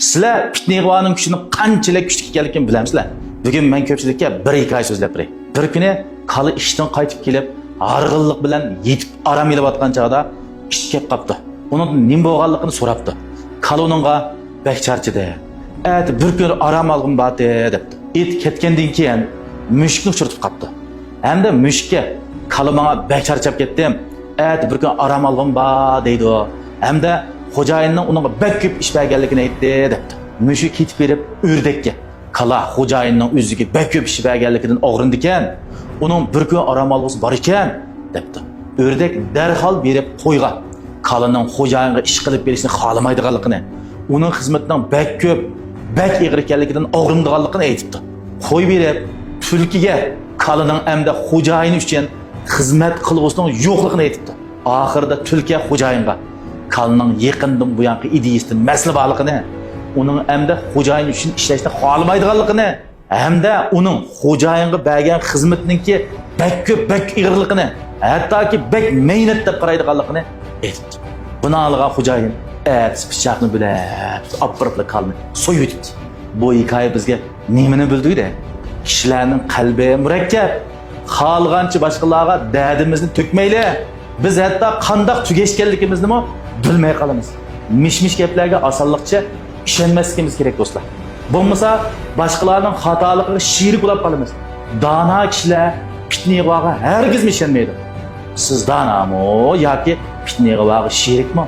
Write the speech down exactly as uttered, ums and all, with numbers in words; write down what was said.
سىلەر پىتنىغۋانىڭ كۈچىنىڭ قانچىلىك كۈچلۈك ئىكەنلىكىنى بىلەمسىلەر؟ بۈگۈن مەن كۆپچىلىككە بىر ھېكايە سۆزلەپ بېرەي. بىر كۈنى كالا ئىشتىن قايتىپ كېلىپ، ھارغىنلىق بىلەن يېتىپ ئارام ئېلىۋاتقان چاغدا ئىت كەپ قاپتۇ. ئۇنىڭدىن نېمە بولغانلىقىنى سوراپتۇ. كالا ئۇنىڭغا، بەك چارچىدىم. ئەتە بىر كۈن ئارام ئالغۇم باردى، دەپتۇ. ئىت كەتكەندىن كېيىن مۈشۈكنى ئۇچرىتىپ قاپتۇ. ھەمدە مۈشۈككە، كالا ماڭا بەك چارچاپ كەتتىم، ئەتە بىر كۈن ئارام ئالغۇم بار، دەيدۇ. ھەمدە خوجايىننىڭ ئۇنىڭغا بەك كۆپ ئىش بەرگەنلىكىنى ئېيتتى، دەپتۇ. مۈشۈك كېتىپ بېرىپ ئۆردەككە، كالا خوجايىننىڭ ئۆزىگە بەك كۆپ ئىش بەرگەنلىكىدىن ئاغرىنىدىكەن، ئۇنىڭ بىر كۈن ئارام ئالغۇسى بار ئىكەن، دەپتۇ. ئۆردەك دەرھال بېرىپ قويغا، كالىنىڭ خوجايىنغا ئىش قىلىپ بېرىشنى خالىمايدىغانلىقىنى، ئۇنىڭ خىزمىتىنىڭ بەك كۆپ، بەك ئېغىر ئىكەنلىكىدىن ئاغرىنىدىغانلىقىنى ئېيتىپتۇ. قوي بېرىپ تۈلكىگە كالىنىڭ ئەمدى خوجايىنى ئۈچۈن خىزمەت قىلغۇسىنىڭ يوقلۇقىنى ئېيتىپتۇ. ئاخىرىدا تۈلكە خوجايىنغا كالىنىڭ يېقىندىن بۇيانقى ئىدىيىسىدە مەسىلە بارلىقىنى، ئۇنىڭ ئەمدى خوجايىن ئۈچۈن ئىشلەشنى خالىمايدىغانلىقىنى، ھەمدە ئۇنىڭ خوجايىنغا بەرگەن خىزمىتىنىڭكى بەك كۆپ، بەك ئېغىرلىقىنى، ھەتتاكى بەك مەينەت دەپ قارايدىغانلىقىنى ئېيتىپتۇ. بۇنى ئاڭلىغان خوجايىن ئەتىسى پىچاقنى بىلەپ ئاپىرىپلا كالىنى سويۇۋېتىپتۇ. بۇ ھېكايە بىزگە نېمىنى بىلدۈردى؟ كىشىلەرنىڭ قەلبى مۇرەككەپ. خالىغانچە باشقىلارغا دەردىمىزنى تۆكمەيلى. بىز ھەتتا قانداق تۈگەشكەنلىكىمىزنىمۇ بىلمەي قالىمىز. مىش-مىش گەپلەرگە ئاسانلىقچە ئىشەنمەسلىكىمىز كېرەك، دوستلار. بولمىسا، باشقىلارنىڭ خاتالىقىغا شېرىك بولاپ قالىمىز. دانا كىشىلەر پىتنە-ئىغۋاغا ھەرگىزمۇ ئىشەنمەيدۇ. سىز دانامۇ ياكى پىتنە-ئىغۋاغا شېرىكمۇ؟